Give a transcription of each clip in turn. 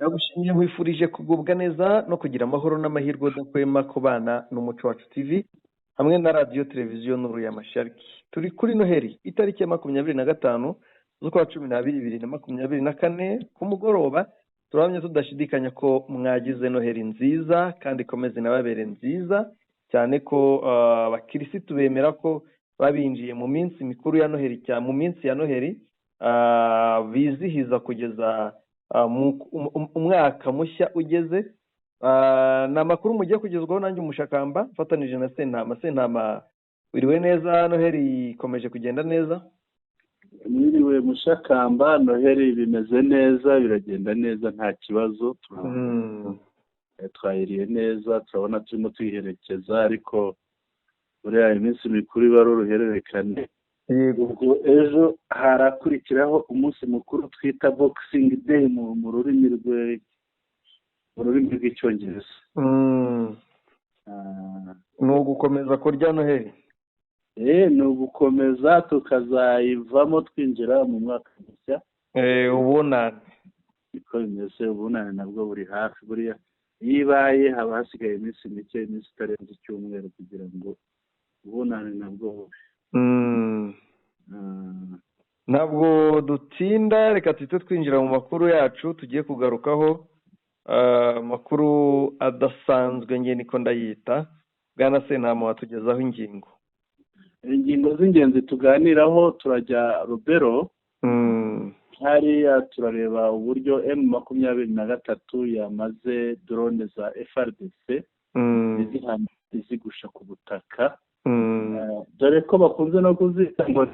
Ndagushimiye, nkwifurije kugubwa neza no kugira amahoro n'amahirwe udahwema kubana n'Umuco Wacu TV hamwe na Radiyo Televiziyo Nuru ya Mashariki. Turi kuri Noheli, itariki ya 25 z'ukwa 12 2024 ku mugoroba. Turahamya tudashidikanya ko mwagize Noheli nziza kandi ikomeze inababere nziza, cyane ko abakirisitu bemera ko babinjiye mu minsi mikuru ya Noheli, cyane mu minsi ya Noheli bizihiza kugeza umwaka mushya ugeze. Ni amakuru mugiye kugezwaho nanjye Umushakamba mfatanije na Sentama. Sentama, wiriwe neza? Noheli ikomeje kugenda neza? Mwiriwe Mushakamba, Noheli bimeze neza, biragenda neza, nta kibazo. Twayiriye neza, turabona turimo tuyiherekeza, ariko buriya iminsi mikuru iba ari uruhererekane. Ubwo ejo harakurikiraho umunsi mukuru twita Boxing Day mu rurimi rw'Icyongereza. Ni ugukomeza kurya Noheli. Ni ugukomeza tukazayivamo twinjira mu mwaka mushya. Ubunane. Niko bimeze, ubunane nabwo buri hafi. Buriya iyo ibaye haba hasigaye iminsi mike, iminsi itarenze icyumweru kugira ngo ubunane nabwo bube. Ntabwo dutinda, reka tuhite twinjira mu makuru yacu tugiye kugarukaho. Amakuru adasanzwe nge niko ndayita. Bwana Sentama, watugezaho ingingo? Ingingo z'ingenzi tuganiraho, turajya Rubero. Hariya turareba uburyo M23 yamaze drone za FARDC izigusha ku butaka, dore ko bakunze no kuzita ngo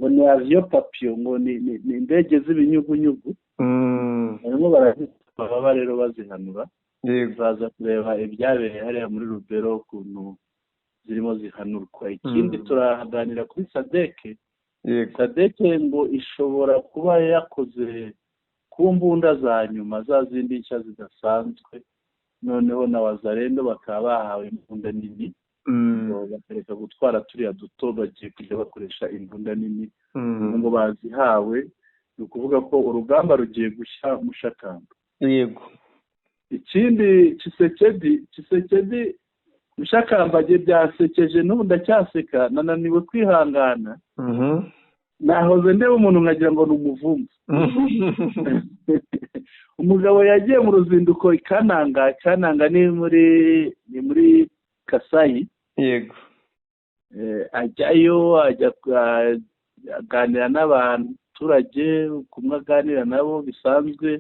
ni avion papillon, ngo ni indege z'ibinyugunyugu. Barimo barazita, baba rero bazihanura. Baza kureba ibyabereye hariya muri Rubero, ukuntu zirimo zihanurwa. Ikindi, turaganira kuri SADC. SADC ngo ishobora kuba yakoze ku mbunda za nyuma, za zindi nshya zidasanzwe, noneho na Wazalendo bakaba bahawe imbunda nini, bakareka gutwara turiya duto, bagiye kujya bakoresha imbunda nini. Ngo bazihawe, ni ukuvuga ko urugamba rugiye gushya, Mushakamba. Ikindi, Tshisekedi, Tshisekedi, Mushakamba, byasekeje, n'ubu ndacyaseka, nananiwe kwihangana. Nahoze ndeba umuntu nkagira ngo ni umuvumvu. Umugabo yagiye mu ruzinduko i Kananga. Kananga ni muri Kasayi. Ajyayo, ajya aganira n'abaturage kumwe aganira nabo bisanzwe,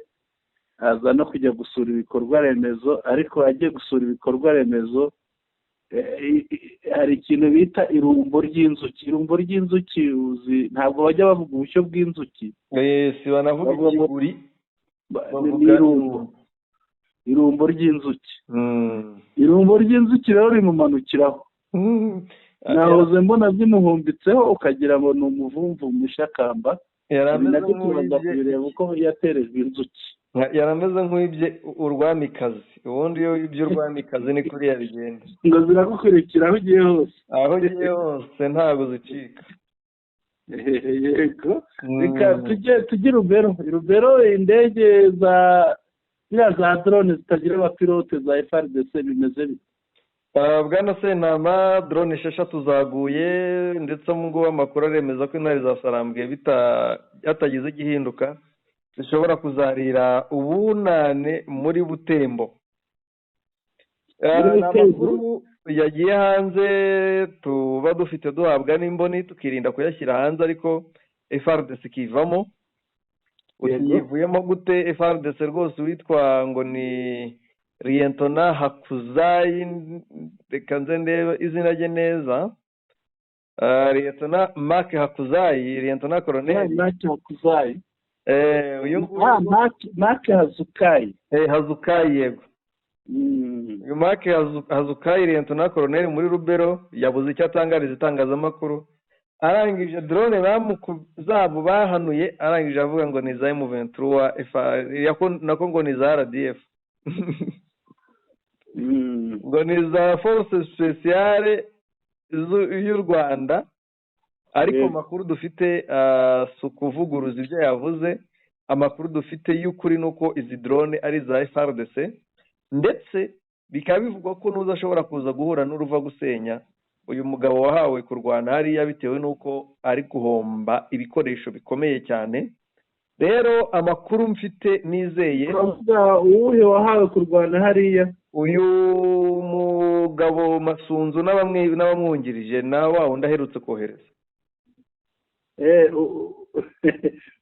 aza no kujya gusura ibikorwa remezo. Ariko agiye gusura ibikorwa remezo, hari ikintu bita irumbo ry'inzuki. Irumbo ry'inzuki, uzi, ntabwo bajya bavuga ubushyo bw'inzuki. Si banavuga ikiguri. Ni irumbo ry'inzuki. Irumbo ry'inzuki rero rimumanukiraho. Nahoze mbona zimuhumbitseho, ukagira ngo ni umuvumvu, Mushakamba. Ibi nabyo tubanza kubireba uko yaterejwe inzuki. Yari ameze nk'uwibye urwamikazi. Ubundi iyo wibye urwamikazi ni kuriya bigenda. Ngo ziragukurikira aho ugiye hose. Aho ugiye hose, ntabwo zicika. Yego, reka tujye Rubero. Rubero, indege za ziriya za drone zitagira abapilote za FARDC bimeze bite? Bwana Sentama, drone 6 zaguye, ndetse ubu ngubu amakuru aremeza ko intare za Sarambwe hatagize igihinduka zishobora kuzarira ubunane muri Butembo. Muri Ni Butembo? amakuru yagiye hanze tuba dufite, duhabwa n'imboni, tukirinda kuyashyira hanze, ariko FARDC ikivamo. Uti yivuyemo gute FARDC? Rwose witwa ngo ni Lieutenant Hakuzayi, reka nze ndebe izina rye neza. Lieutenant Mark Hakuzayi, Lieutenant Colonel. Mark Hakuzayi. Uyu nguyu. Mark Hazukayi. Hazukayi, yego. Uyu Mark Hazukayi, Lieutenant Colonel muri Rubero, yabuze icyo atangariza itangazamakuru. Arangije drone zabo bahanuye, arangije avuga ngo ni za M23, nako ngo ni za RDF, ngo ni za force spéciale y'u Rwanda. Ariko amakuru dufite, si ukuvuguruza ibyo yavuze. Amakuru dufite y'ukuri ni uko izi drone ari iza FARDC, ndetse bikaba bivugwa ko n'uzashobora kuza guhura n'uruva gusenya uyu mugabo wahawe kurwana hariya, bitewe n'uko ari guhomba ibikoresho bikomeye cyane. Rero amakuru mfite nizeye. Uwuhe wahawe kurwana hariya? Uyu mugabo Masunzu n'abamwungirije na wa wundi aherutse kohereza.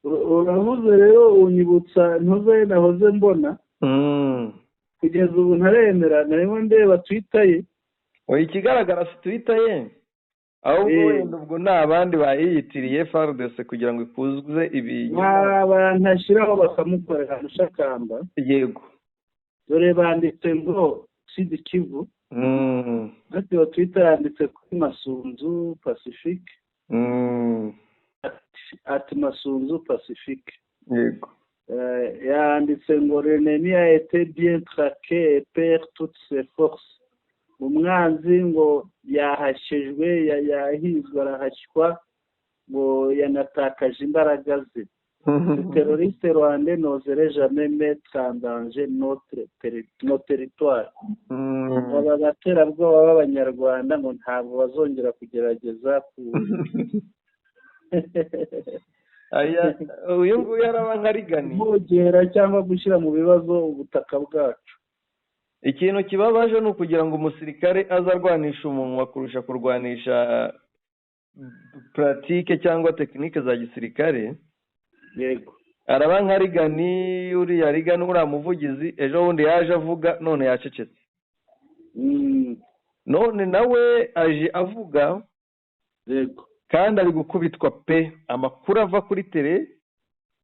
Uravuze rero unyibutsa ntuze nahoze mbona. Kugeza ubu ntaremera, narimo ndeba Twitter ye. Oya, ikigaragara si Twitter ye, ahubwo wenda ubwo ni abandi bayiyitiriye FARDC kugira ngo ikuze ibinyoma. Abantu ashyiraho bakamukorera mushakamba. Yego. Dore banditse ngo Sud Kivu. Ati wa Twitter yanditse kuri Masunzu Pacifique. Ati Masunzu Pacifique. Yego. Yanditse ngo l'ennemi a été bien traqué et perd toutes ses forces. Umwanzi ngo yahashyejwe, yahizwe, arahashywa, ngo yanatakaje imbaraga ze. Terroriste rwandais n'oserait jamais mettre en danger nos territoires. Aba baterabwoba b'Abanyarwanda ngo ntabwo bazongera kugerageza ku uyu nguyu araba nka Rigani kuvogera cyangwa gushyira mu bibazo ubutaka bwacu. Ikintu kibabaje ni ukugira ngo umusirikare aze arwanisha umunwa kurusha kurwanisha pratique cyangwa tekinike za gisirikare. Yego. Araba nka Rigani, uriya Rigani uriya muvugizi ejo bundi yaje avuga none yacecetse. None nawe aje avuga. Yego. Kandi ari gukubitwa pe. Amakuru ava kuri tele,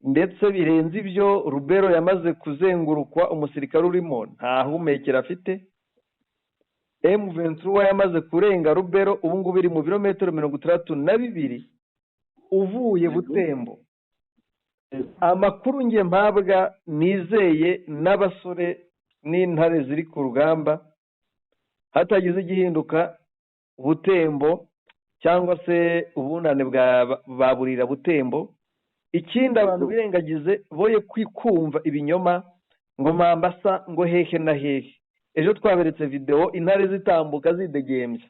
ndetse birenze ibyo, Rubero yamaze kuzengurukwa, umusirikare urimo nta humekera afite. M23 yamaze kurenga Rubero, ubu ngubu iri mu birometero 62 uvuye Butembo. Amakuru nge mpabwa nizeye n'abasore n'intare ziri ku rugamba, hatagize igihinduka Butembo cyangwa se ubunane bwa baburira Butembo. Ikindi abantu birengagize boye kwikumva ibinyoma ngo Mambasa ngo hehe na hehe. Ejo twaberetse video intare zitambuka zidegembya.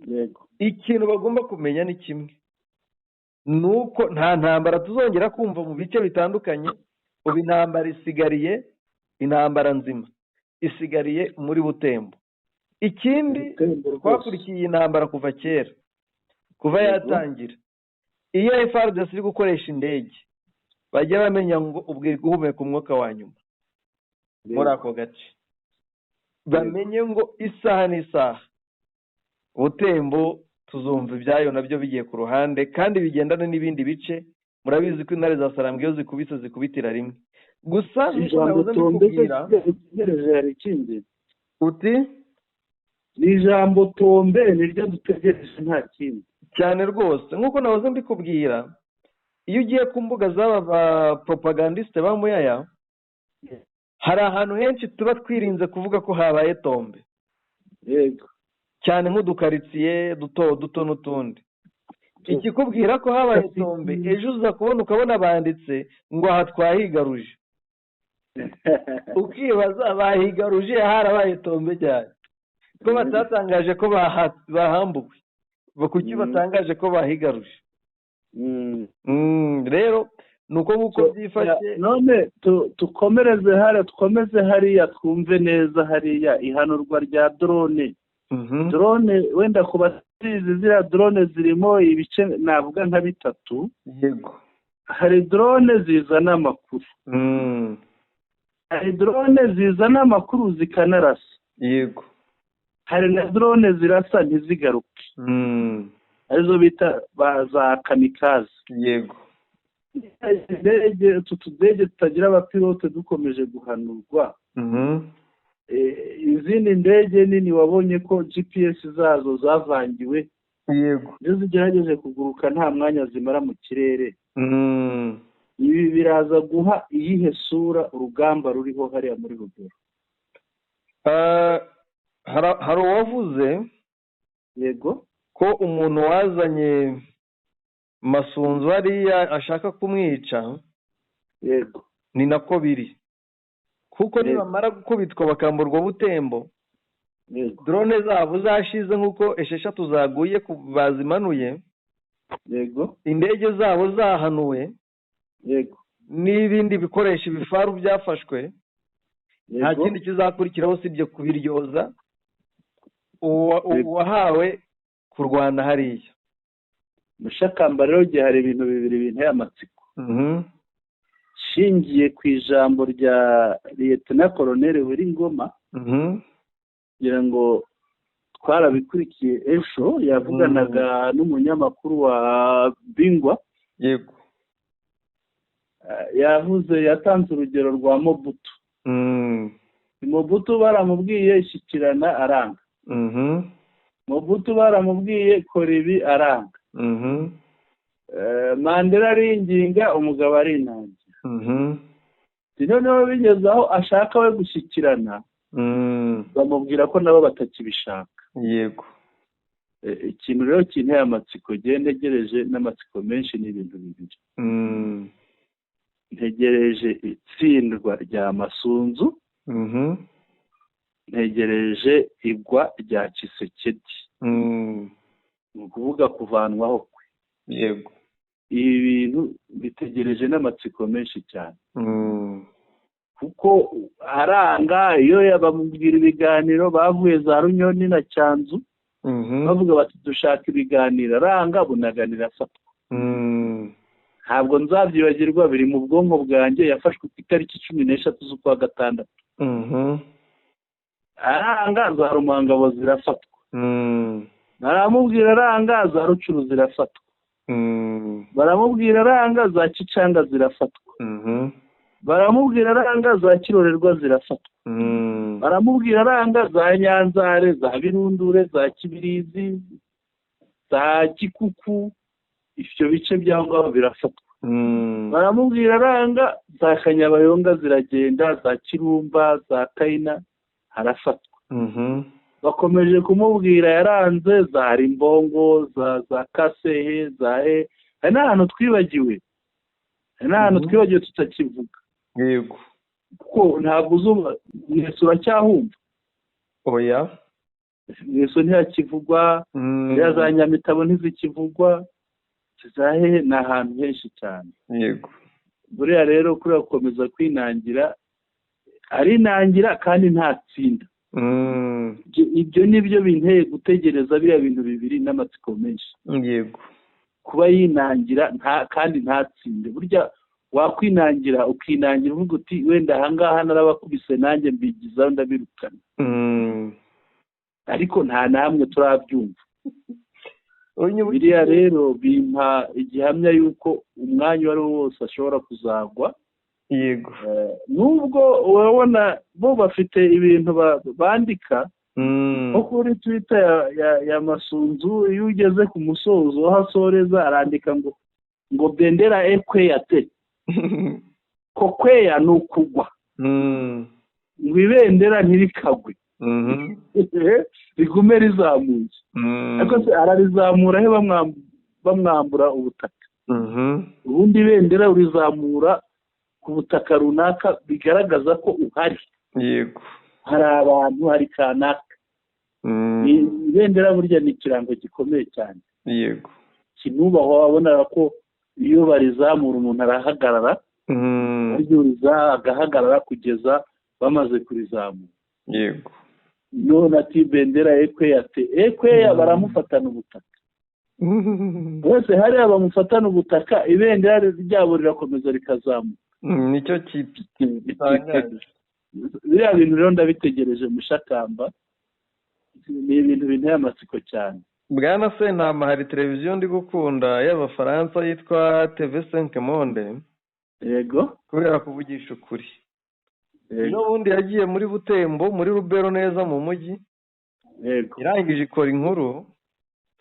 Yego. Ikintu bagomba kumenya ni kimwe, nuko nta ntambara tuzongera kumva mu bice bitandukanye. Ubu intambara isigariye, intambara nzima isigariye muri Butembo. Ikindi twakurikiye intambara kuva kera, kuva yatangira. Iyo FARDC iri gukoresha indege, bajya bamenya ngo ubwo guhumeka umwuka wa nyuma muri ako gace, bamenye ngo isaha n'isaha Butembo tuzumva ibyayo nabyo bigiye ku ruhande, kandi bigendana n'ibindi bice. Murabizi ko intare za Sarambwe iyo zikubise zikubitira rimwe. Gusa uti ni ijambo tombe niryo dutegereje nta kindi cyane rwose. Nk'uko nahoze mbikubwira, iyo ugiye ku mbuga z'aba ba propagandiste ba Muyaya, hari ahantu henshi tuba twirinze kuvuga ko habaye tombe. Yego. Cyane nk'udukaritsiye duto duto n'utundi. Ikikubwira ko habaye tombe, ejo uza kubona ukabona banditse ngo aha twahigaruje. Ukibaza bahigaruje harabaye tombe cyane, ko batatangaje ko bahambuwe, kuki batangaje ko bahigaruje? Rero nuko nguko byifashe. None tukomereze hariya, tukomeze hariya, twumve neza hariya ihanurwa rya drone. Drone wenda ku basizi, ziriya drone zirimo ibice navuga nka bitatu. Yego. Hari drone zizana amakuru. Hari drone zizana amakuru zikanarasa. Yego. Hari na drone zirasa ntizigaruke. Arizo bita za kamikaze. Yego. Utu tudege tutagira abapilote dukomeje guhanurwa. Izindi ndege nini wabonye ko GPS zazo zavangiwe. Yego. Iyo zigerageje kuguruka nta mwanya zimara mu kirere. Ibi biraza guha iyihe sura urugamba ruriho hariya muri Rubero? Hari uwavuze, yego, ko umuntu wazanye Masunzu hariya ashaka kumwica. Yego. Ni nako biri, kuko nibamara gukubitwa bakamburwa Butembo, drone zabo zashize nk'uko 6 zaguye bazimanuye. Yego. Indege zabo zahanuwe. Yego. N'ibindi bikoresho ibifaru byafashwe. Nta kindi kizakurikiraho usibye kubiryoza uwahawe kurwana hariya. Mushakamba rero gihe hari ibintu bibiri binteye amatsiko. Shingiye ku ijambo rya Lieutenant Colonel Willy Ngoma, kugira ngo twarabikurikiye ejo, yavuganaga n'umunyamakuru wa Bingwa. Yego. Yavuze, yatanze urugero rwa Mobutu. Mobutu baramubwiye ishyikirana aranga. Mobutu baramubwiye kora ibi aranga. Mandela aringinga, umugabo arinangira. Noneho bigeze aho ashaka we gushyikirana, bamubwira ko nabo batakibishaka. Yego. Ikintu rero kinteye amatsiko, ngewe ntegereje n'amatsiko menshi, ni ibintu bibiri. Ntegereje itsindwa rya Masunzu, ntegereje igwa rya Tshisekedi. Ni ukuvuga kuvanwaho kwe. Yego. Ibi bintu bitegereje n'amatsiko menshi cyane. Kuko aranga iyo bamubwira ibiganiro bavuye za Runyoni na Cyanzu, bavuga bati dushaka ibiganiro, aranga bunaganira afatwa. Ntabwo nzabyibagirwa, biri mu bwonko bwanjye, yafashwe ku itariki 13 z'ukwa gatandatu. Aranga za Rumangabo zirafatwa. Baramubwira aranga za Rucuru zirafatwa. Baramubwira aranga za Kicanga zirafatwa. Baramubwira aranga za Kirorerwa zirafatwa. Baramubwira aranga za Nyanzare, za Birundure, za Kibirizi, za Kikuku, ibyo bice by'aho ngaho birafatwa. Baramubwira aranga za Kanyabayonga ziragenda, za Kirumba, za Kayina harafatwa. Bakomeje kumubwira yaranze za Rimbongo, za Kasehe, za he. Hari n'ahantu twibagiwe, hari n'ahantu twibagiwe tutakivuga. Yego. Kuko ntabwo uzumva Mweso uracyahumva. Oya. Mweso ntiyakivugwa, za Nyamitabo ntizikivugwa, za hehe, ni ahantu henshi cyane. Yego. Buriya rero kuriya gukomeza kwinangira, arinangira kandi ntatsinda. Ibyo nibyo binteye gutegereza biriya bintu bibiri n'amatsiko menshi. Yego. Kuba yinangira kandi ntatsinde. Burya wakwinangira ukinangira uvuga uti wenda ahangaha narabakubise nanjye mbigizaho ndabirukana. Ariko nta namwe turabyumva. Biriya rero bimpa igihamya yuko umwanya uwo ari wo wose ashobora kuzagwa. Yego. Nubwo urabona bo bafite ibintu bandika, nko kuri Twitter ya Masunzu, iyo ugeze ku musozo aho asoreza arandika ngo bendera ekweya te. Ko kweya ni ukugwa. Ngo ibendera ntirikagwe. Rigume rizamuye. Ariko se ararizamura he bamwambura ubutaka? Ubundi ibendera urizamura ku butaka runaka bigaragaza ko uhari. Yego. Hari abantu, hari kanaka. Ibendera burya ni ikirango gikomeye cyane. Yego. Kinubahwa, wabona ko iyo barizamura umuntu arahagarara, aryuriza agahagarara kugeza bamaze kurizamura. Yego. None ati bendera ekweya te, ekweya baramufatana ubutaka. Bose hariya bamufatana ubutaka, ibendera ryabo rirakomeza rikazamuka. Nicyo kitangaje. Biriya bintu rero ndabitegereje Mushakamba, ni ibintu binteye amatsiko cyane. Bwana Sentama, hari televiziyo ndi gukunda y'Abafaransa yitwa TV5 Monde. Yego. Kubera kuvugisha ukuri. N'ubundi yagiye muri Butembo, muri Rubero neza mu mujyi. Yego. Irangije ikora inkuru.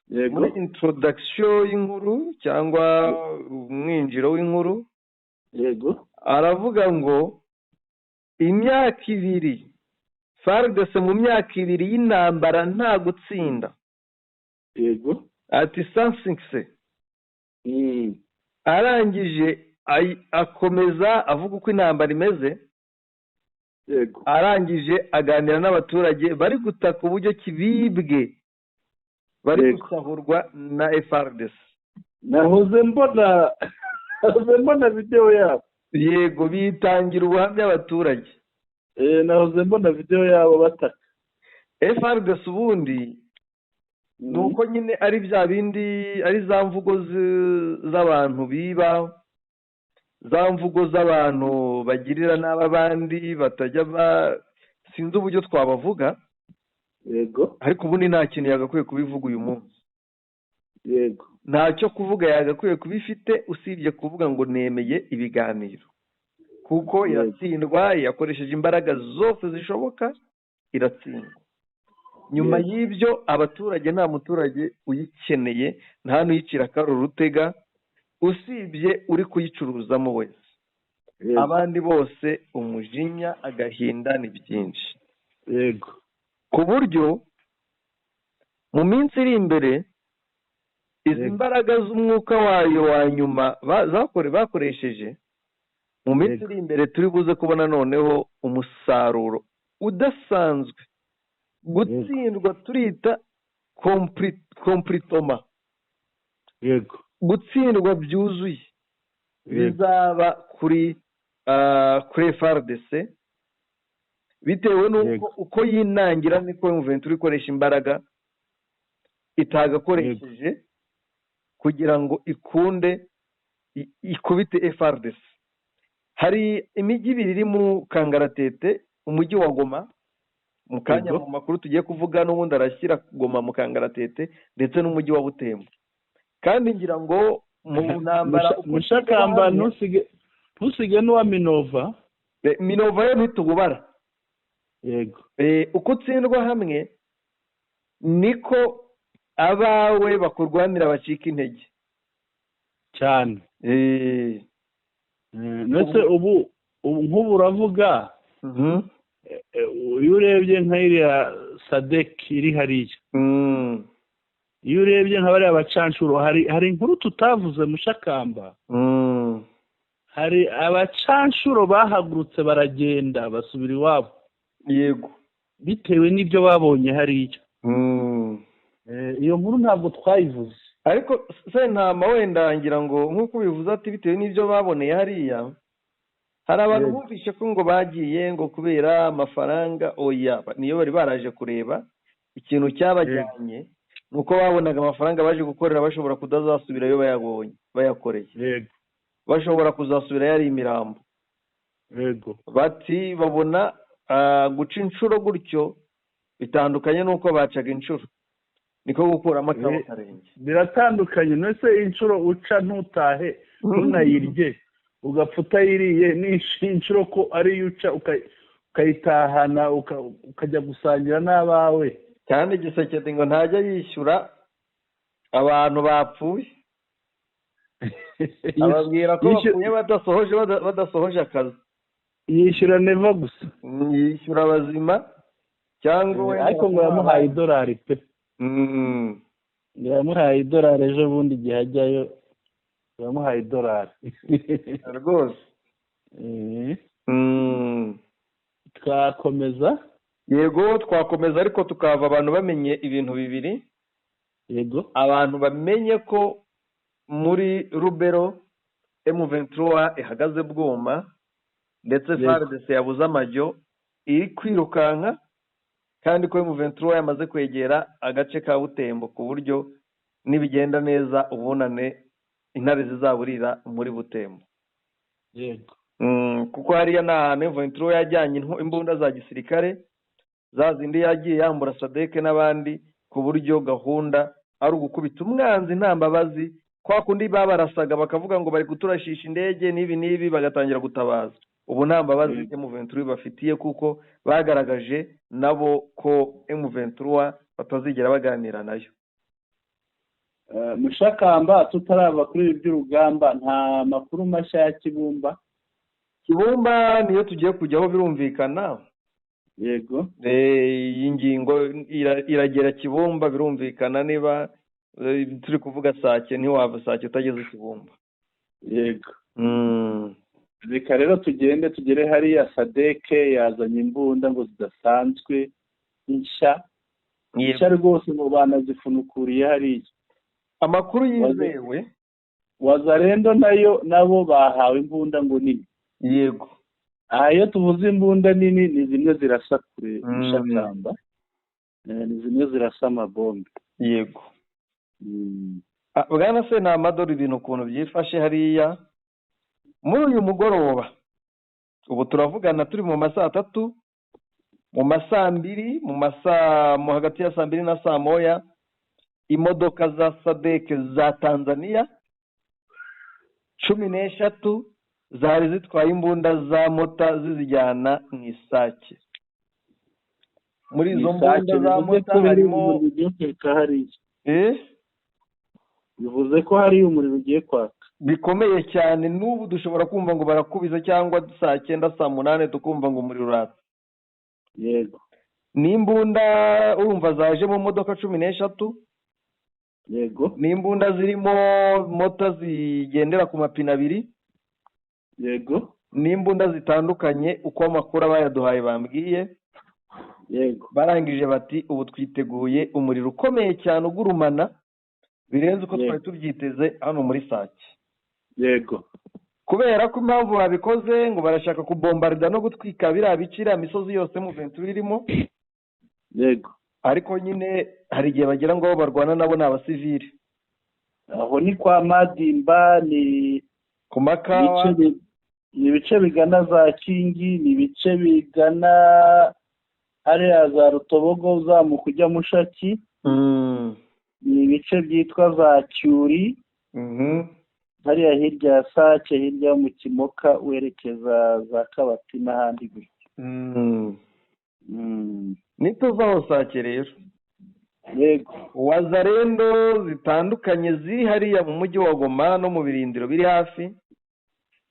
Yego. Muri introduction y'inkuru cyangwa umwinjiro w'inkuru. Yego. Aravuga ngo imyaka 2 FARDC mu myaka 2 y'intambara nta gutsinda. Yego. Ati sans succès. Arangije Akomeza avuga uko intambara imeze. Yego. Arangije aganira n'abaturage bari gutaka uburyo kibibwe bari gusahurwa na FARDC. Nahoze mbona video yabo. Yego, bitangira ubuhamya abaturage. Nahoze mbona video yabo bataka FARDC. Ubundi nuko nyine ari bya bindi, ari za mvugo z'abantu biba, za mvugo z'abantu bagirira n'abandi batajya sinzi uburyo twabavuga. Yego. Ariko ubundi nta kintu yagakwiye kubivuga uyu munsi. Yego. Ntacyo kuvuga yagakwiye kubifite usibye kuvuga ngo nemeye ibiganiro, kuko iratsindwa, yakoresheje imbaraga zose zishoboka iratsindwa. Nyuma y'ibyo abaturage, nta muturage uyikeneye, nta n'uyicira akaro rutega usibye uri kuyicuruzamo wese. Abandi bose umujinya, agahinda ni byinshi. Yego. Ku buryo mu minsi iri imbere izi mbaraga z'umwuka wayo wa nyuma bakoresheje, mu minsi iri imbere turi buze kubona noneho umusaruro udasanzwe. Gutsindwa turita kompritoma. Yego. Gutsindwa byuzuye bizaba kuri FARDC, bitewe n'uko uko yinangira niko M23 ikoresha imbaraga itagakoresheje kugira ngo ikunde ikubite FARDC. Hari imijyi ibiri iri mu Kangaratete, umujyi wa Goma mu kanya mu makuru tugiye kuvuga n'ubundi arashyira Goma mu Kangaratete, ndetse n'umujyi wa Butembo. Kandi ngira ngo mu ntambara Mushakamba ntusige n'uwa Minova. Minova yo ntitubara. Yego. Uko utsindwa hamwe niko abawe bakurwanira bacika intege cyane. Ndetse ubu nk'ubu uravuga, iyo urebye nka iriya Sadek iri hariya, iyo urebye nka bariya bacanshuro, hari inkuru tutavuze Mushakamba. Hari abacanshuro bahagurutse baragenda basubira iwabo. Yego. Bitewe n'ibyo babonye hariya. Iyo nkuru ntabwo twayivuze. Ariko Sentama wenda ngira ngo nk'uko bivuze ati bitewe n'ibyo baboneye hariya, hari abantu bumvishe ko ngo bagiye ngo kubera amafaranga. Oya, niyo bari baraje kureba ikintu cyabajyanye nuko babonaga amafaranga baje gukorera bashobora kudazasubirayo bayabonye bayakoreye. Yego. Bashobora kuzasubira yari imirambo. Yego. Bati babona guca inshuro gutyo bitandukanye nuko bacaga inshuro, niko gukuramo akabo karenge. Biratandukanye. Nese inshuro uca ntutahe ntunayirye ugapfa utayiriye, n'inshuro ko ari uca ukayitahana ukajya gusangira n'abawe. Kandi Gisekedi ngo ntajya yishyura abantu bapfuye, ababwira ko bapfuye badasohoje akazi. Yishyura neva gusa, yishyura abazima cyangwa ariko ngo yamuhaye idolari pe. Yamuhaye idolari ejo bundi igihe ajyayo yamuhaye idolari rwose. Twakomeza. Yego, twakomeza, ariko tukava abantu bamenye ibintu bibiri. Yego. Abantu bamenye ko muri Rubero M23 ihagaze bwoma, ndetse FARDC yabuze amajyo iri kwirukanka, kandi ko M23 yamaze kwegera agace ka Butembo ku buryo nibigenda neza ubunane intare zizaburira muri Butembo. Yego. Kuko hariya na M23 yajyanye imbunda za gisirikare za zindi yagiye yambura Sadek n'abandi, ku buryo gahunda ari ugukubita umwanzi nta mbabazi. Kwa kundi babarasaga bakavuga ngo bari kuturashisha indege n'ibi n'ibi, bagatangira gutabaza. Ubu nta mbabazi M23 bafitiye, kuko bagaragaje nabo ko M23 batazigera baganira nayo. Mushakamba, tutarava kuri ibi by'urugamba, nta makuru mashya ya Kibumba. Kibumba niyo tugiye kujyaho birumvikana. Yego. Iyi ngingo iragera Kibumba birumvikana, niba turi kuvuga Sake ntiwava Sake utageze Kibumba. Yego. Reka rero tugende tugere hariya. SADC yazanye imbunda ngo zidasanzwe, nshya nshya rwose, ngo banazifunukuriye hariya. Amakuru yizewe. Wazalendo nayo nabo bahawe imbunda ngo nini. Aha iyo tuvuze imbunda nini, ni zimwe zirasa kure, mushakamba, ni zimwe zirasa amabombe. Bwana se, ni amadore ibintu ukuntu byifashe hariya muri uyu mugoroba. Ubu turavugana turi mu ma 3:00, mu ma 2:00, mu masaa mu hagati ya 2:00 na 1:00, imodoka za SADC za Tanzania 13 zari zitwaye imbunda za mortar zizijyana mu Isake. Muri izo mbunda za mortar harimo Bivuze ko hari umuriro ugiye kwaka. Bikomeye cyane. N'ubu dushobora kumva ngo barakubiza, cyangwa 9:00, 8:00 tukumva ngo umuriro uratse. Ni imbunda urumva zaje mu modoka 13. Ni imbunda zirimo mortar zigendera ku mapine abiri. Ni imbunda zitandukanye, uko amakuru abayaduhaye bambwiye. Barangije bati: "Ubu twiteguye umuriro ukomeye cyane ugurumana birenze uko twari tubyiteze hano muri Sake." Kubera ko impamvu babikoze ngo barashaka kubombarida no gutwika biriya bice, iriya misozi yose M23 irimo. Ariko nyine hari igihe bagira ngo barwana nabo ni abasivili. Aho ni kwa Madimba, ni ku makawa. Ni ibice bigana za Kingi, ni ibice bigana hariya za Rutobogo uzamuka ujya Mushaki, ni ibice byitwa za Cyuri, hariya hirya ya Sake, hirya yo mu Kimoka werekeza za Kabati n'ahandi gutyo. Nituva aho Sake rero, Wazalendo zitandukanye ziri hariya mu mujyi wa Goma no mu birindiro biri hafi.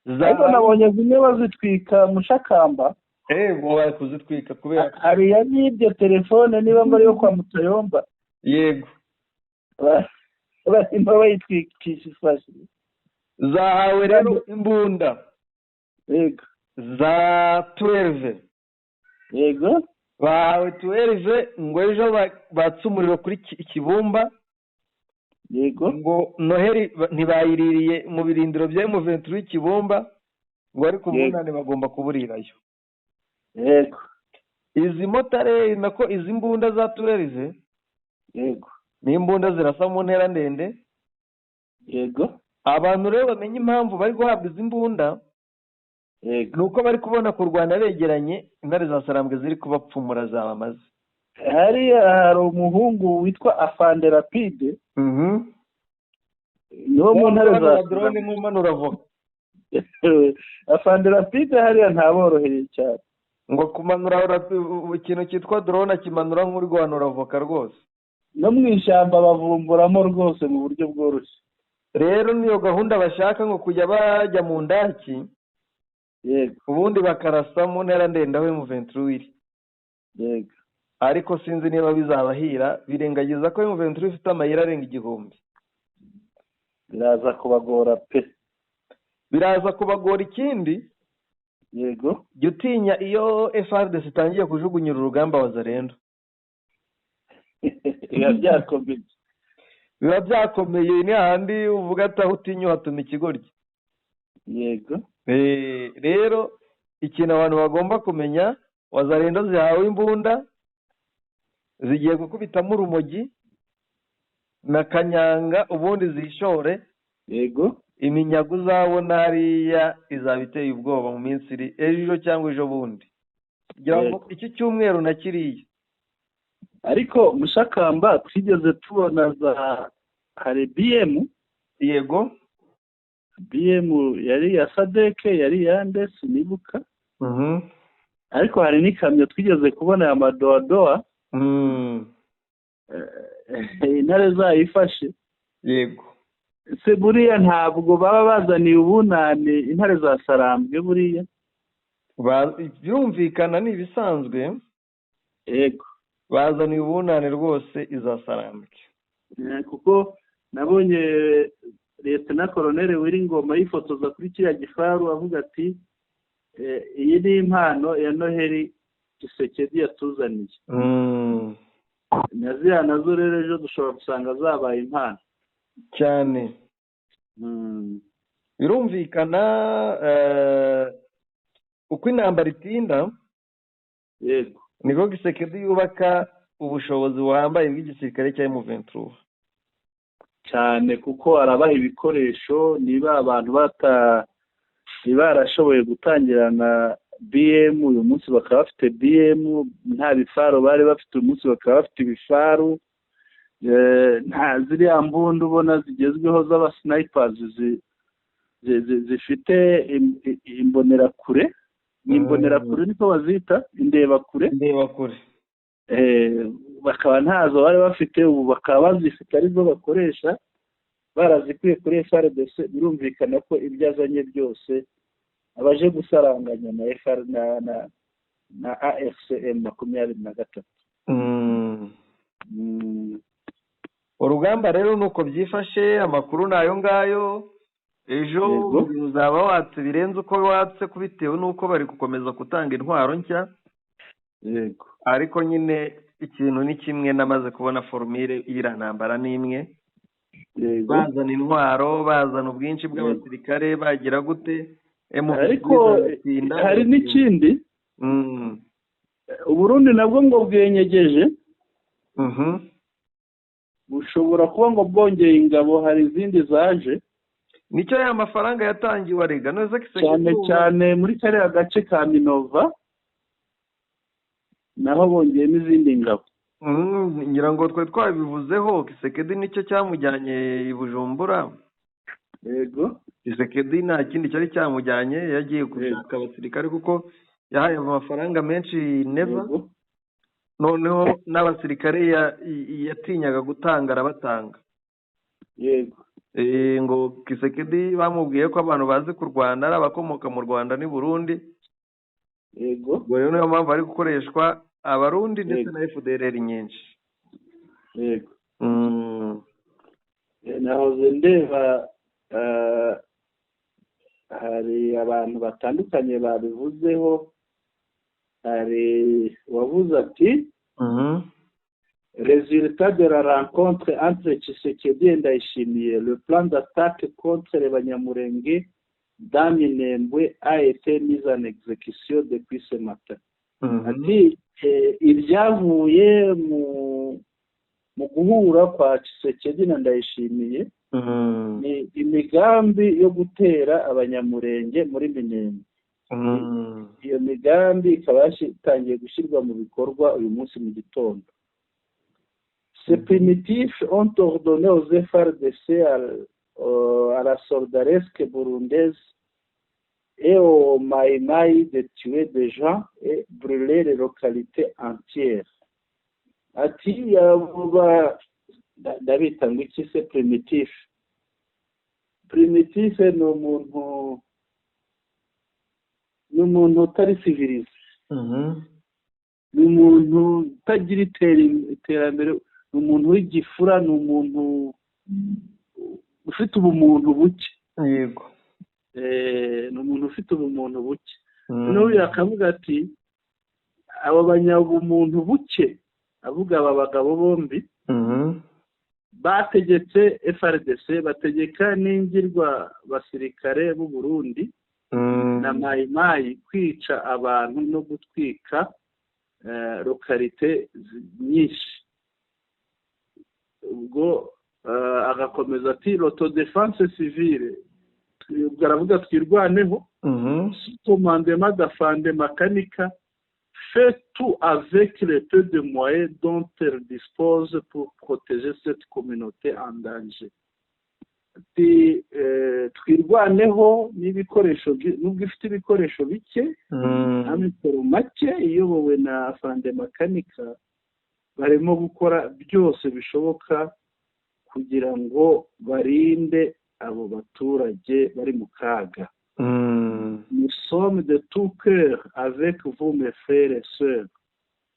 Ariko nabonye zimwe bazitwika, Mushakamba. Ego, bari kuzitwika kubera Hari iyabibye telefone, niba muri yo kwa Mutayomba. Barimo bayitwikisha ifashi. Zahawe rero imbunda za 12. Bahawe 12 ngo ejo batse umuriro kuri Kibumba. Ngo Noheli ntibayiririye mu birindiro bya M23 Kibumba, ngo ariko ubunani bagomba kuburirayo. Izi mortar, nako izi mbunda za 12, ni imbunda zirasa mu ntera ndende. Abantu rero bamenye impamvu bari guhabwa izi mbunda, ni uko bari kubona kurwana begeranye intare za Sarambwe ziri kubapfumura zabamaze. Hariya hari umuhungu witwa Afande Rapide, niwo mu ntare za Drone nk'umanura avoka. Afande Rapide hariya ntaboroheye cyane. Ngo kumanura ikintu cyitwa drone akimanura nk'uri guhanura avoka rwose. No mu ishyamba bavumburamo rwose mu buryo bworoshye. Rero niyo gahunda bashaka, ngo kujya bajya mu ndaki, ubundi bakarasa mu ntera ndende aho M23 iri. Ariko sinzi niba bizabahira, birengagiza ko M23 ifite amayira arenga 1000. Biraza kubagora pe. Biraza kubagora. Ikindi, jya utinya iyo FARDC itangiye kujugunyira urugamba Wazalendo. Biba byakomeye. Biba byakomeye. Ni hahandi uvuga ati: "Aho utinya uhatuma ikigoryi." Rero ikintu abantu bagomba kumenya, Wazalendo zihawe imbunda zigiye gukubitamo urumogi na kanyanga, ubundi zishore. Iminyago uzabona hariya izaba iteye ubwoba mu minsi iri ejo cyangwa ejo bundi, kugira ngo iki cyumweru na kiriya. Ariko Mushakamba, twigeze tubona za hari BM. BM yari iya SADC, yari iyande sinibuka, ariko hari n'ikamyo twigeze kubona ya madowadowa, intare zayifashe. Se buriya ntabwo baba bazaniye ubunane intare za Sarambwe buriya? Birumvikana, ni ibisanzwe. Bazaniye ubunane rwose iza Sarambwe. Kuko nabonye Leta Koroneri Wiringoma yifotoza kuri kiriya gifaru avuga ati iyi ni impano ya Noheli Tshisekedi yatuzaniye. Na ziriya nazo rero ejo dushobora gusanga zabaye impano. Cyane. Birumvikana uko intambara itinda, yego, niko Tshisekedi yubaka ubushobozi buhambaye bw'igisirikare cya M23. Cyane, kuko arabaha ibikoresho. Niba abantu barashoboye gutangirana BM, uyu munsi bakaba bafite BM, nta bifaro bari bafite, uyu munsi bakaba bafite ibifaru, nta ziriya mbunda ubona zigezweho z'abasnippers zifite imbonerakure, ni imbonerakure niko bazita, indebakure. Indebakure. Bakaba ntazo bari bafite, ubu bakaba bazifite, arizo bakoresha, barazikuye kuri FARDC. Birumvikana ko ibyo azanye byose abaje gusaranganya na FR na AFC M23. Urugamba rero nuko byifashe, amakuru ni ayo ngayo. Ejo uzaba watse birenze uko watse, kubitewe n'uko bari gukomeza gutanga intwaro nshya. Yego. Ariko nyine ikintu ni kimwe, namaze kubona formule y'iriya ntambara ni imwe. Bazana intwaro, bazana ubwinshi bw'abasirikare, bagira gute? Ariko hari n'ikindi, Uburundi nabwo ngo bwenyegeje, bushobora kuba ngo bwongeye ingabo, hari izindi zaje. Nicyo ya mafaranga yatangiwe arega neza. Cyane cyane muri kariya gace ka Minova naho bongeyemo izindi ngabo. Ngira ngo twe twabivuzeho, Tshisekedi nicyo cyamujyanye i Bujumbura. Yego. Tshisekedi nta kindi cyari cyamujyanye, yagiye gushaka abasirikare kuko yahaye amafaranga menshi Neva, noneho n'abasirikare yatinyaga gutanga arabatanga. Yego. Ngo Tshisekedi bamubwiye ko abantu bazi kurwana ari abakomoka mu Rwanda n'i Burundi. Yego. Ubwo rero niyo mpamvu ari gukoreshwa Abarundi ndetse na FDLR nyinshi. Yego. Nahoze ndeba hari abantu batandukanye babivuzeho, hari wavuze ati: "Résultat de la rencontre entre Tshisekedi et Ndayishimiye, le plan d'attaque contre les Banyamulenge dans Minembwe a été mis en exécution depuis ce matin." Ati ibyavuye mu guhura kwa Tshisekedi na Ndayishimiye ni imigambi yo gutera Abanyamurenge muri Minembwe. Iyo migambi ikaba yatangiye gushyirwa mu bikorwa uyu munsi mu gitondo. "Ces primitifs ont ordonné aux FARDC, à la soldaresque burundaise et aux Maïmaï de tuer des gens et brûler les localités entières." Ati abo ndabita ngo iki se? Primitif, primitif ni umuntu utari civilisé, ni umuntu utagira iterambere, ni umuntu w'igifura, ni umuntu ufite ubumuntu buke. Yego. Ni umuntu ufite ubumuntu buke. Noneho uyu akavuga ati abo banyabumuntu buke, avuga aba bagabo bombi, bategetse FARDC, bategeka n'ingirwa basirikare b'u Burundi na Mayimayi kwica abantu no gutwika localités nyinshi. Ubwo agakomeza ati l'autodéfense civile, ubwo aravuga Twirwaneho, sous commandement d'Afande Makanika, fait tout avec le peu de moyens dont elle dispose pour protéger cette communauté en danger. Ati Twirwaneho n'ibikoresho, nubwo ifite ibikoresho bike, amikoro make, iyobowe na Afande Makanika, barimo gukora byose bishoboka kugira ngo barinde abo baturage bari mu kaga. "Nous sommes de tout cœur avec vous, mes frères et sœurs.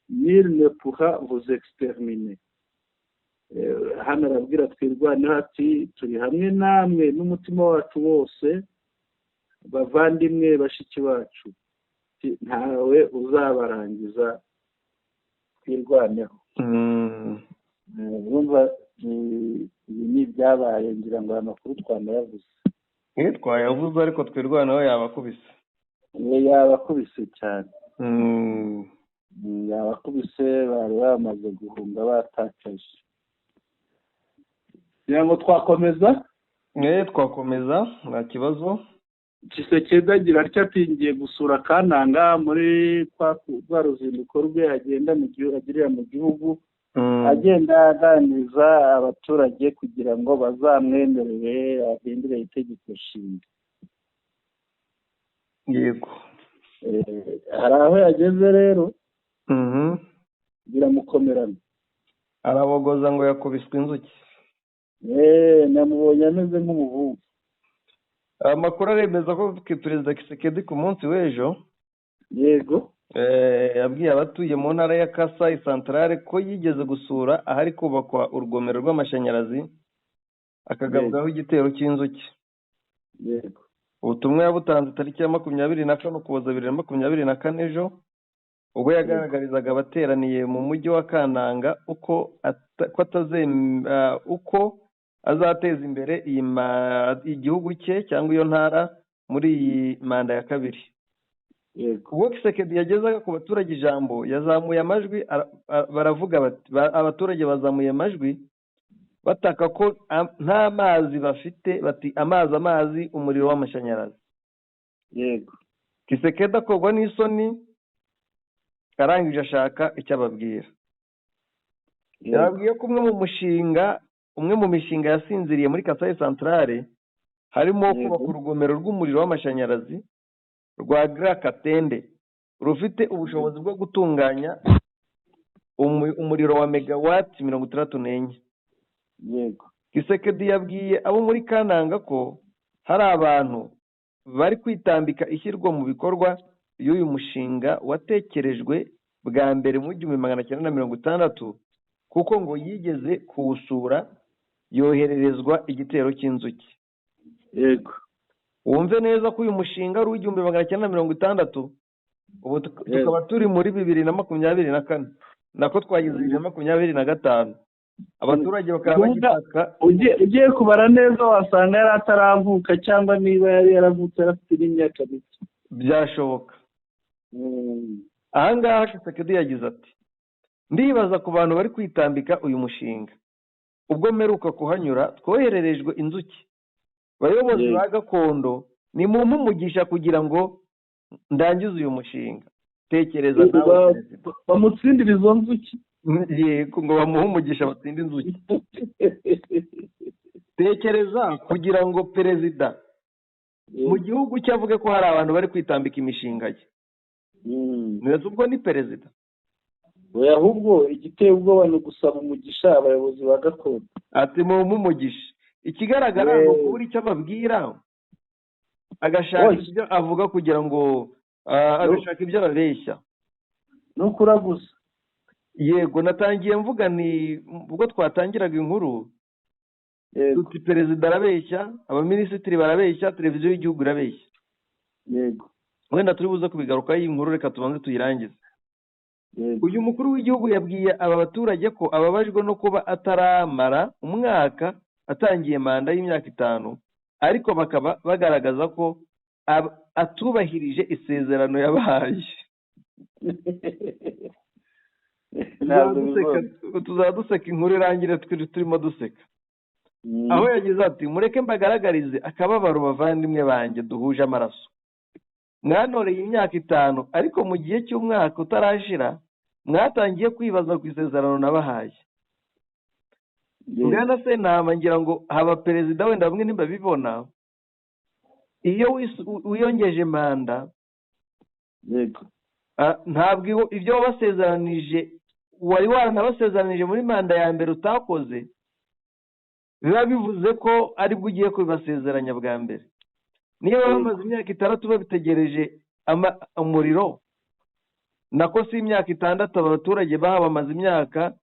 Nul ne pourra vous exterminer." Hano arabwira Twirwaneho ati turi hamwe namwe n'umutima wacu wose, bavandimwe bashiki bacu, ntawe uzabarangiza, Twirwaneho. Urumva ibi ni ibyabaye, ngira ngo aya makuru twanayavuze. Twayavuze, ariko Twirwaneho yabakubise. Yabakubise cyane, yabakubise, bari bamaze guhunga batakaje. Kugira ngo twakomeza. Twakomeza, nta kibazo. Tshisekedi agira atya ati ngiye gusura Kananga muri rwa ruzinduko rwe agenda mu gihugu, agirira mu gihugu, agenda aganiriza abaturage kugira ngo bazamwemerere ahindure itegeko nshinga. Yego. Hari aho yageze rero biramukomerana. Arabogoza ngo yakubiswe inzuki. Namubonye ameze nk'umuhungu. Amakuru aremeza ko Perezida Tshisekedi ku munsi w'ejo yabwiye abatuye mu ntara ya Kasai Central ko yigeze gusura ahari kubakwa urugomero rw'amashanyarazi, akagabwaho igitero cy'inzuki. Ubutumwa yabutanze tariki ya 24 Ukuboza 2024, ejo, ubwo yagaragarizaga abateraniye mu mujyi wa Kananga uko azateza imbere igihugu cye cyangwa iyo ntara muri iyi manda ya kabiri. Ubwo Tshisekedi yagezaga ku baturage ijambo, yazamuye amajwi baravuga bati, abaturage bazamuye amajwi bataka ko nta mazi bafite, bati amazi, amazi, umuriro w'amashanyarazi. Tshisekedi akorwa n'isoni, arangije ashaka icyo ababwira. Yababwiye ko umwe mu mishinga yasinziriye muri Kasai Central harimo kubaka urugomero rw'umuriro w'amashanyarazi rwa Grand Katende, rufite ubushobozi bwo gutunganya umuriro wa megawati 64. Tshisekedi yabwiye abo muri Kananga ko hari abantu bari kwitambika ishyirwa mu bikorwa y'uyu mushinga watekerejwe bwa mbere mu 1960, kuko ngo yigeze kuwusura yohererezwa igitero cy'inzuki. Wumve neza ko uyu mushinga ari uw'1960, ubu tukaba turi muri 2024, nako twageze 2025, abaturage bakaba bagitaka. Ugiye kubara neza wasanga yari ataravuka, cyangwa niba yari yaravutse yarafite n'imyaka mike. Byashoboka. Ahangaha Tshisekedi yagize ati ndibaza ku bantu bari kwitambika uyu mushinga, ubwo mperuka kuhanyura twohererejwe inzuki, bayobozi ba gakondo ni mu umugisha kugira ngo ndangize uyu mushinga. Tekereza nawe perezida bamutsindira izo nzuki. Yego, ngo bamuhe umugisha batsinde inzuki. Tekereza kugira ngo perezida mu gihugu cye avuge ko hari abantu bari kwitambika imishinga ye. Neza ubwo ni perezida. Ahubwo igiteye ubwoba ni ugusaba umugisha abayobozi ba gakondo. Ati mu umugisha. Ikigaragara ni ukubura icyo ababwira, agashaka ibyo avuga kugira ngo agashaka ibyo ababeshya. Ni ukuraguza. Yego, natangiye mvuga ni ubwo twatangiraga inkuru, tuti perezida arabeshya, abaminisitiri barabeshya, televiziyo y'igihugu irabeshya. Yego. Wenda turi buze kubigarukaho iyi nkuru, reka tubanze tuyirangize. Uyu mukuru w'igihugu yabwiye aba baturage ko ababajwe no kuba ataramara umwaka atangiye manda y'imyaka 5, ariko bakaba bagaragaza ko atubahirije isezerano yabahaye. Tuzaduseka inkuru irangire turimo duseka. Aho yagize ati mureke mbagaragarize akababaro bavandimwe banjye duhuje amaraso. Mwanoreye imyaka 5, ariko mu gihe cy'umwaka utarashira mwatangiye kwibaza ku isezerano nabahaye. Bwana Sentama, ngira ngo haba perezida wenda bamwe ntibabibona, iyo wiyongeje manda ntabwo ibyo wabasezeranije wari waranabasezeranije muri manda ya mbere utakoze, biba bivuze ko aribwo ugiye kubibasezeranya bwa mbere. Niba bamaze imyaka 6 babitegereje umuriro, nako si imyaka 6, abaturage bamaze imyaka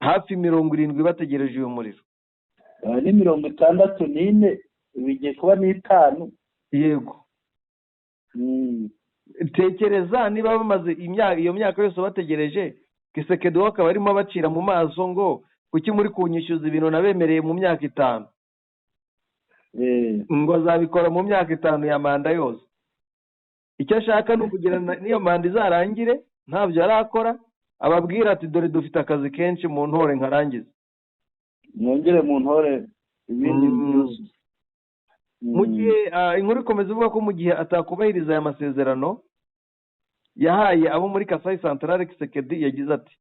Hafi 70 bategereje uyu muriro. Ni 64, bigiye kuba 5. Yego. Tekereza niba bamaze iyo myaka yose bategereje, Tshisekedi we akaba arimo abacira mu maso ngo kuki muri kunyishyuza ibintu nabemereye mu myaka 5, ngo azabikora mu myaka 5 ya manda yose. Icyo ashaka ni ukugira n'iyo manda izarangire ntabyo arakora, ababwira ati dore dufite akazi kenshi mu ntore nkarangiza, mwongere mu ntore ibindi byuzuye. Mu gihe inkuru ikomeza ivuga ko mu gihe atakubahiriza aya masezerano yahaye abo muri Kasai Central, Tshisekedi yagize ati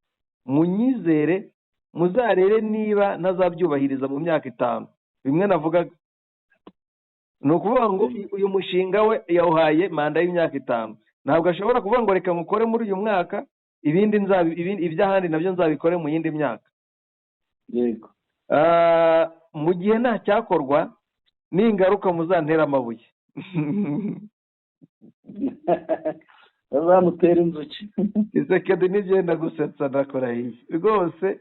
munyizere muzarebe niba ntazabyubahiriza mu myaka 5. Bimwe navugaga ni ukuvuga ngo uyu mushinga we yawuhaye manda y'imyaka 5, ntabwo ashobora kuvuga ngo reka mukore muri uyu mwaka ibindi iby'ahandi nabyo nzabikore mu yindi myaka. Yego. Mu gihe nta cyakorwa n'ingaruka muzantera amabuye. Bazamutera inzuki. Tshisekedi n'ibyenda gusetsa ndakurahiye rwose,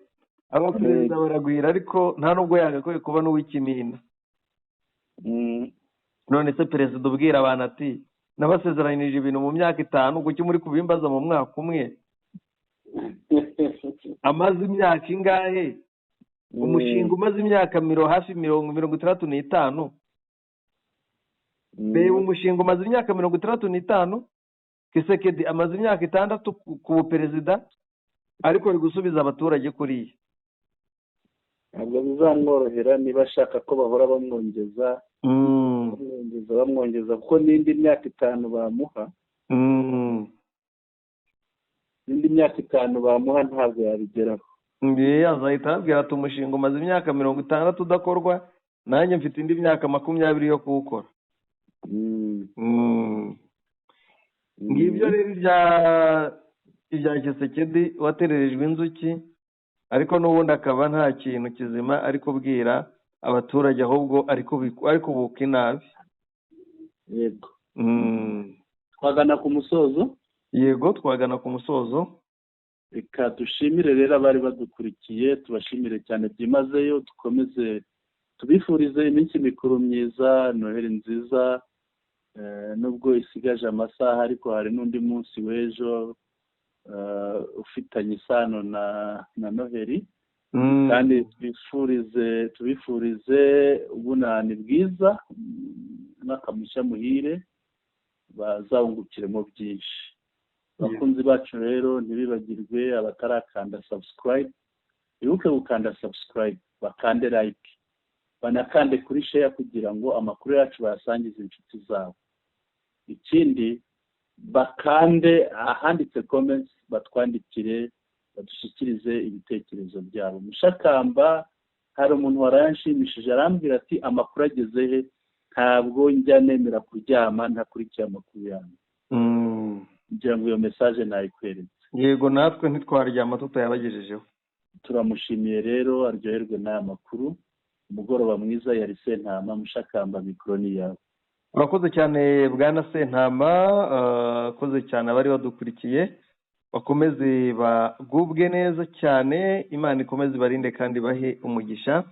abaperezida baragwira ariko nta nubwo yagakwiye kuba n'uw'ikimina. None se perezida ubwira abantu ati nabasezeranyije ibintu mu myaka 5, kuki muri kubimbaza mu mwaka umwe? Amaze imyaka ingahe? Umushinga umaze imyaka hafi 65. Reba umushinga umaze imyaka 65, Tshisekedi amaze imyaka 6 ku buperezida, ariko ari gusubiza abaturage kuriya. Ntabwo bizamworohera niba ashaka ko bahora bamwongeza bamwongeza, kuko n'indi myaka 5 bamuha, n'indi myaka 5 bamuha ntabwo yabigeraho. Azahita ababwira ati umushinga umaze imyaka 60 udakorwa, nanjye mfite indi myaka 20 yo kuwukora. Ngibyo rero ibya Tshisekedi watererejwe inzuki, ariko n'ubundi akaba nta kintu kizima ari kubwira abaturage, ahubwo ari kubuka inabi. Yego. Twagana ku musozo. Yego, twagana ku musozo. Reka dushimire rero abari badukurikiye, tubashimire cyane byimazeyo, dukomeze tubifurize iminsi mikuru myiza, Noheli nziza, nubwo isigaje amasaha ariko hari n'undi munsi w'ejo ufitanye isano na Noheli. Kandi tubifurize ubunani bwiza umwaka mushya muhire, bazawungukiremo byinshi. Abakunzi bacu rero ntibibagirwe, abatarakanda subscribe bibuke gukanda subscribe, bakande like, banakande kuri share kugira ngo amakuru yacu bayasangize inshuti zabo. Ikindi bakande ahanditse comments, batwandikire, badushyikirize ibitekerezo byabo. Mushakamba hari umuntu waranshimishije arambwira ati amakuru ageze he, ntabwo njya nemera kuryama ntakurikiye amakuru yanjye. Kugira ngo iyo message nayikweretse. Yego, natwe ntitwaryama tutayabagejejeho. Turamushimiye rero, aryoherwe n'aya makuru. Umugoroba mwiza. Yari Sentama Mushakamba, mikoro ni yawe. Urakoze cyane bwana Sentama, akoze cyane abari badukurikiye, bakomeze bagubwe neza cyane, Imana ikomeze ibarinde kandi bahe umugisha.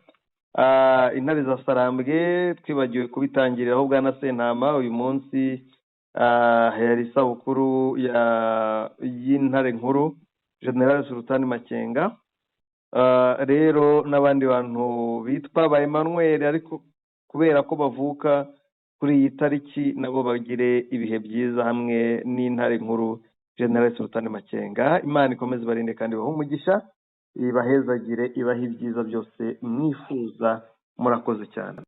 Intare za Sarambwe twibagiwe kubitangiriraho bwana Sentama, uyu munsi yari isabukuru y'intare nkuru General Sultani Makenga. Rero n'abandi bantu bitwa ba Emmanuel, ariko kubera ko bavuka kuri iyi tariki nabo bagire ibihe byiza hamwe n'intare nkuru General Sultani Makenga. Imana ikomeze ibarinde kandi ibahe umugisha, ibahezagire, ibahe ibyiza byose mwifuza. Murakoze cyane.